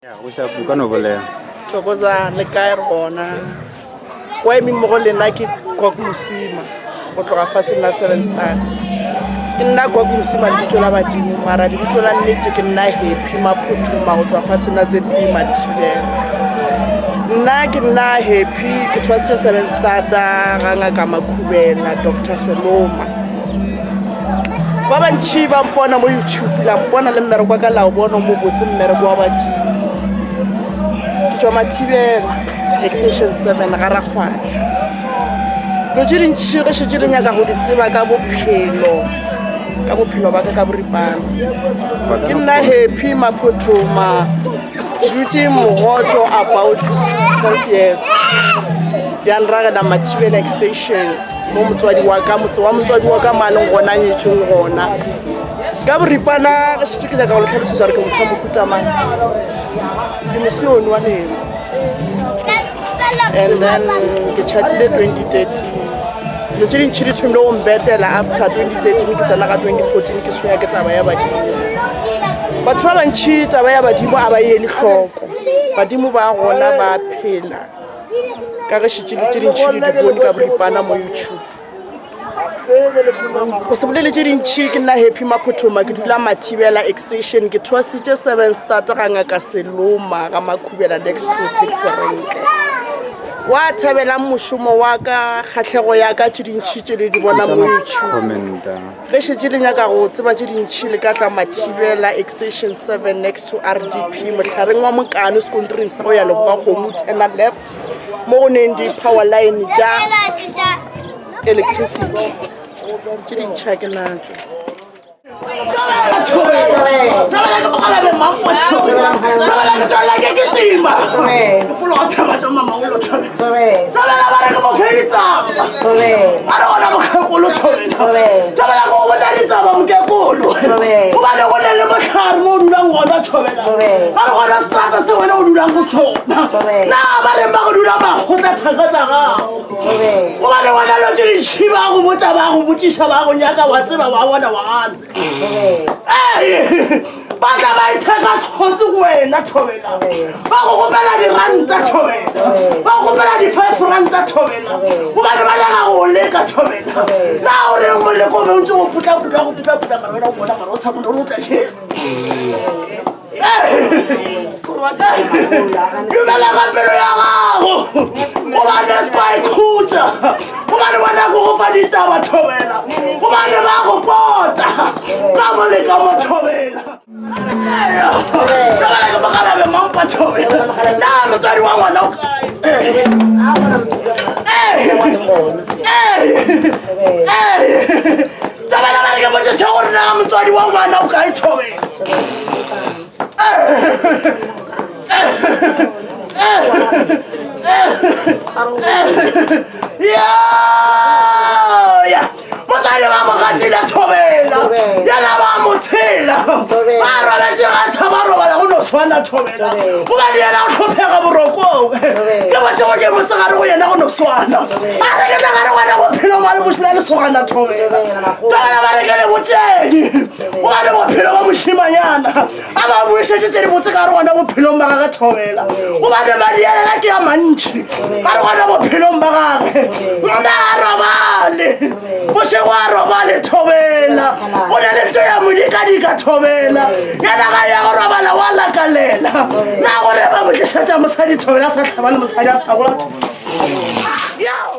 Ya, go ša o ka no bolela. Thokoza le kae re gona wa eme mmogo le nna ke Kok Mosima go tloga fa se nna seven start ke nna Kok Mosima lebitso la badimo mara lebitso la nnete ke nna Happy Maphuthuma go tswa fa se nna ZB Mathibela nna ke nna Happy ke thwasitse seven start ga ngaka Makhubela Dr Seloma ba bantšhi ba mpona mo youtube la mpona le mmereko wa ka la o bona o mo botse mmereko wa badimo ke tšwa mathibela extension 7 ga rakgwatha dilo tše dintšhi ge šetše le nyaka go di tseba ka bophelo ka bophelo ba ka ka boripana ke nna happy maphothoma ke dutše mogoto about 12 years bjang ragela mathibela extension mo motswadi wa ka motse wa motswadi wa ka mo a leng gona a nyetsweng gona ka boripana ge šetše ke nyaka go le tlhalosetsa gore ke motho wa mohuta mang ke mosione wa lena and then ke chatile 2013 dilo tše dintšhi di thomile go mbetela after 2013 ke tsena ga 2014 ke swaya ke taba ya badimo batho ba bantšhi taba ya badimo a ba ele hloko badimo ba gona ba phela ka ge šetše le tše dintšhi le di bone ka boripana mo youtube go se bolele tše dintšhi ke nna happy maphothoma ke dula mathibela extension ke thwasitše seven start ga ngaka seloma ga makhubela next to taxi rank wa thabelang mošomo wa ka kgatlhego ya ka tše dintšhi tše le di bona mo youtube Commenta. Ge šetše le nyaka go tseba tše dintšhi le ka tla Mathibela Extension 7 next to RDP mohlareng wa Mokane sekontiring sa go ya Leboa Kgomo turna left mo go neng di power line tša electricity tše dintšhi a ke natšo. Thobela go botsa ditaba mokekolo gobane go ne le motlhare mo o dulang gona thobela ba re gona setrata se wena o dulang go sona na ba reng ba go dula makgotla thaka tša gago gobane wena lo tse dintšhi ba go botsa ba go botšiša ba go nyaka wa tseba wa bona wa gana ee ba tla ba itheka sekgotse go wena thobela ba go gopela diranta thobela ba go gopela di-five ranta thobela gobane ba nyaka go leka thobela na o reng moleko be o ntse go putla-putla go putla-putla mara wena o bona mara o sa bone gore o tla Dumela ka pelo ya gago gobane se ka ikhutša gobane bona ko go fa ditaba thobela gobane ba go pota ka mo le ka mo thobela lebala ke mogalabe mampa thobela na motswadi wa ngwana o kae Thabela ba re ke botšiše gore na motswadi wa ngwana o kae thobela. Ya! Mosadi ba mo gatile thobela. Yena ba mo tshela. Ba robetše ga sa ba robala go no swana thobela. Gobane yena o hlophega borokong. Ke botše go ke mosegare go yena go no swana. A re ke tla gare gona bophelo mo le bošula lesogana thobela. Thobela ba re ke le botšeng. Gobane bophelo ba mošimanyana a ba bušetše tše dibotse ka gare gona bophelong ba gage thobela. Gobane madi a yena ke a mantši ka gare gona bophelong ba gage. Mme a robale. Bošego a robale thobela. O na le nto ya modikadika thobela. Yena ga ya go robala wa lakalela. Na gore ba mo tlišetša mosadi thobela a sa hlaba le mosadi a sa gola. Yeah.